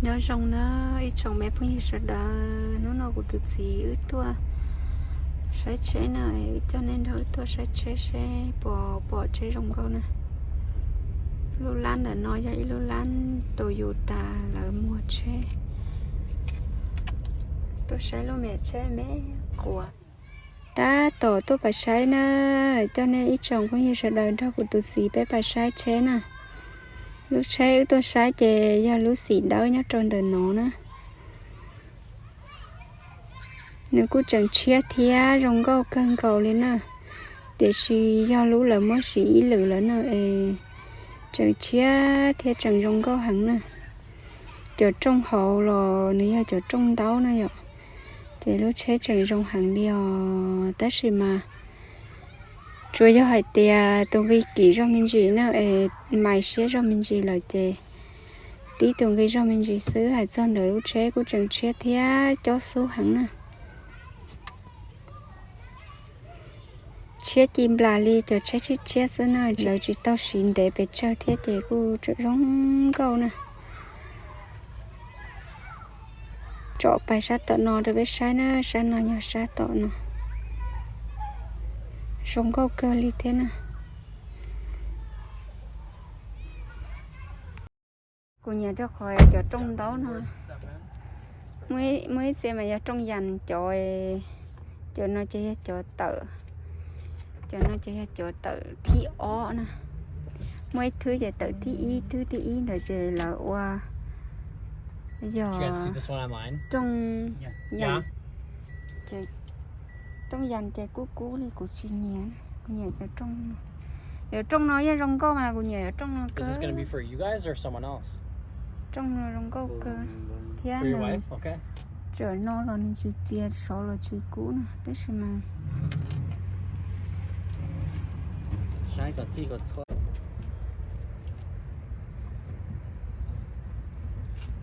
Nyob zoo na ib tsoom me phooj ywg sawv daws, hnub no kuv tus txiv wb tuaj saib tsheb na, wb coj nej nrog wb tuaj saib tsheb seb puas pom tsheb zoo nkauj na. Lub lab ntawm no yog ib lub lab Toyota lawv muag tsheb. Tuaj saib lub me tsheb me quav. Tab tom tuaj pais saib na, coj nej ib tsoom phooj ywg sawv daws nrog kuv tus txiv peb pais saib tsheb na. Lub tsheb wb tuaj saib ces yog lub xim dawb nyob rau ntawm no na. Nws kuj tseem tshiab thiab zoo nkauj kawg nkaus li na. Tiam sis yog lub lawv muab siv ib lwm lawm na es tseem tshiab thiab tseem zoo nkauj heev na. Cov rooj hauv los nws yog cov rooj ntaub na yom. Ces lub tsheb tseem zoo heev li os, tab sis mas tsuas yog hais tias tus nqi kim zog me ntsis na es mais siab zog me ntsis lawm ces tib tus nqi zog me ntsis xwb. Hais txog ntawm lub tsheb kuj tseem tshiab thiab cob xub heev na. Tshiab ci nplas li cov tsheb tshiab tshiab xwb na, lawv tsis tau siv ntev pes tsawg thiab ces kuj tseem zoo nkauj na. Tsom pais sab tom no rau peb saib na, sab no yog sab tom no. Zoo nkauj kawg li thiab na. Kuv nyiam rau qhov cov rooj ntaub no. Muaj ib txhia mas yog rooj yas cov, cov no ces yog cov tawm, cov no ces yog cov tawm thib ob na. Muaj ib thwb ces tawm thib ib, thwb thib ib ntawd ces lawv ua yog rooj yas. Rooj yas ces kub kub li kuv tsis nyiam, kuv nyiam cov rooj no. Cov rooj no yeej zoo nkauj mas kuv nyiam cov rooj no kawg. Rooj no zoo nkauj kawg thiab nws tseem no los nws tsis txias, sov los tsis kub na, tab sis mas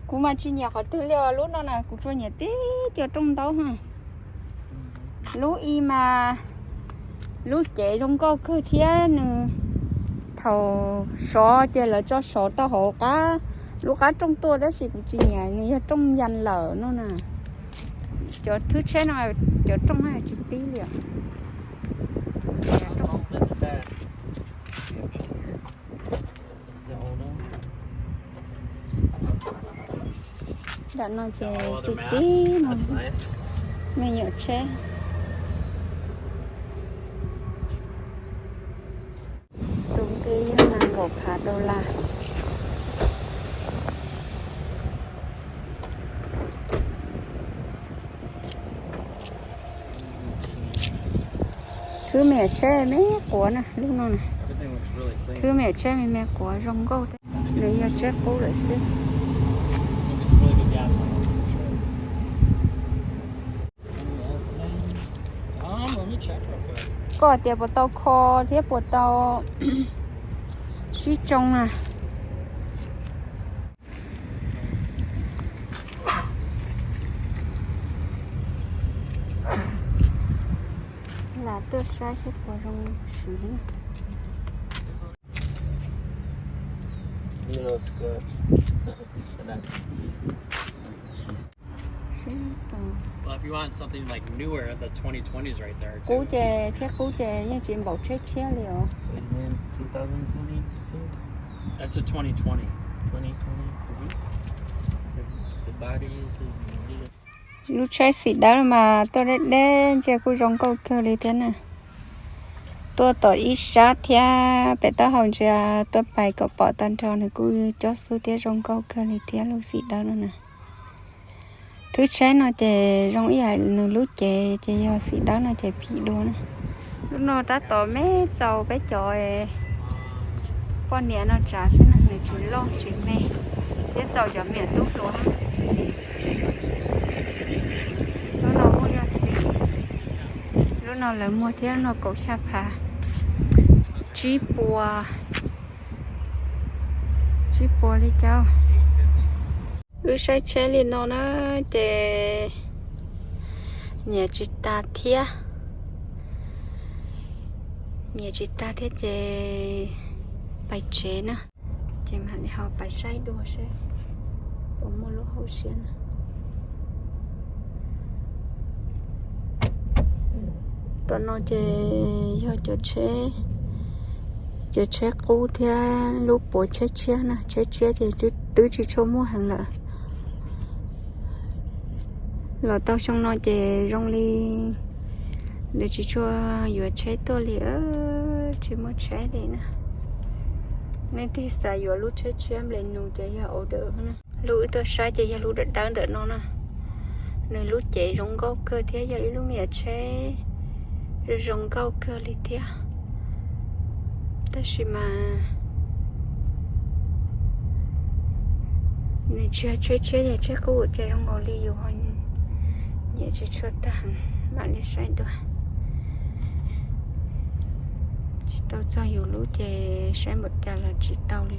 kuv mas tsis nyiam qhov twg li os, lub no na kuv tsuas nyiam tib co rooj ntaub ha. Lub ib mas lub cev zoo nkauj kawg thiab nws thaum sov ces lawv tso sov tau hauv qab, lub qab rooj tuaj, tab sis kuv tsis nyiam, nws yog rooj yas lawm no na. Cov thwb tsheb no cov rooj no tsis tib li os. Nram no ces tib tib no me nyuam tsheb. Tus nqi yog nees nkaum phav dollar. Thwb me nyuam tsheb me quav na, lub no na. Thwb me nyuam tsheb me me quav zoo nkauj, nws yog tsheb qub lawm xwb. Koj tias puas tau kho thiab puas tau sib tsoo na. Lam tuaj saib seb puas zoo siv na. Kub ces tsheb qub ces yeej tsis npaum tsheb tshiab li os. Lub tsheb xim dawb mas tuaj deb deb ntsia kuj zoo nkauj kawg li thiab na. Tuaj tom ib sab thiab pem taub hau ntsia tuaj pais kom pom tag nrho nws kuj cob xub thiab zoo nkauj kawg li thiab lub xim dawb no na. Thwb tsheb no ces zoo ib yam nws lub cev ces yog xim dawb no ces phim dua na. Lub no tab tom me txaus peb cov poj niam no tsav xwb na, nws tsis loj tsis me thiab txaus cov me nyuam tub hluas. Lub no kuj yog xim, lub no lawv muag thiab, lub no kaum xya phav, tsib puas, tsib puas li cas. Wb saib tsheb li no na ces nyiam tsis tas thiab, nyiam tsis tas thiab ces pais tsev na. Ces mam li ho pais saib dua seb puas muaj lub Hauv siab na. Tom no ces yog cov tsheb, cov tsheb qub thiab lub puav tsheb tshiab na. Tsheb tshiab ces twb tsis tshua muaj heev lawm. Los tau xyoo no ces zoo li lawv tsis tshua yuav tsheb tuaj li, tsis muaj tsheb li na. Leej twg xav yuav lub tsheb tshiab nple nus ces yog order na. Lub wb tuaj saib ces yog lub dawb dawb ntawm no na. Nws lub cev zoo nkauj kawg thiab yog ib lub me nyuam tsheb zoo nkauj kawg li thiab. Tab sis mas nws tsis yog tsheb tshiab, yog tsheb qub ces zoo nkaus li yus ho nyiam tsis tshua tag, mam li saib dua. Tsis tau txog yus lub ces saib npaum cas los tsis tau li.